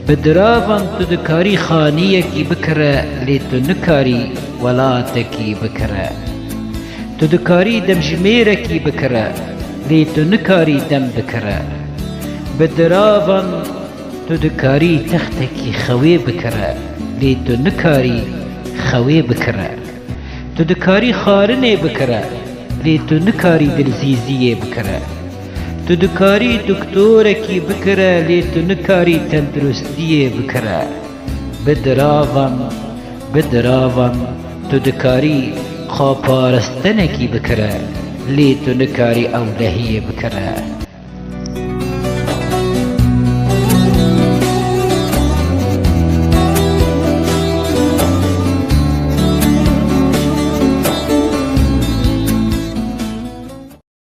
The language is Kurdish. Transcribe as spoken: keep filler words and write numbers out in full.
Bi diravan tu dikarî xaniyekî bikire, lê tu nikarî welatekî bikire. Tu dikarî demjimêrekî bikire, lê tu nikarî dem bikire. Bi diravan tu dikarî textekî xewê bikire, lê tu nikarî xewê bikire. Tu dikarî xwarinê bikire, lê tu nikarî dilzîziyê bikire. Tu dikarî doktorekî bikire, lê tu nikarî tenduristiyê bikire. Bi diravan, bi diravan tu dikarî xweparistinekî bikire, lê tu nikarî ewlehiyê bikire.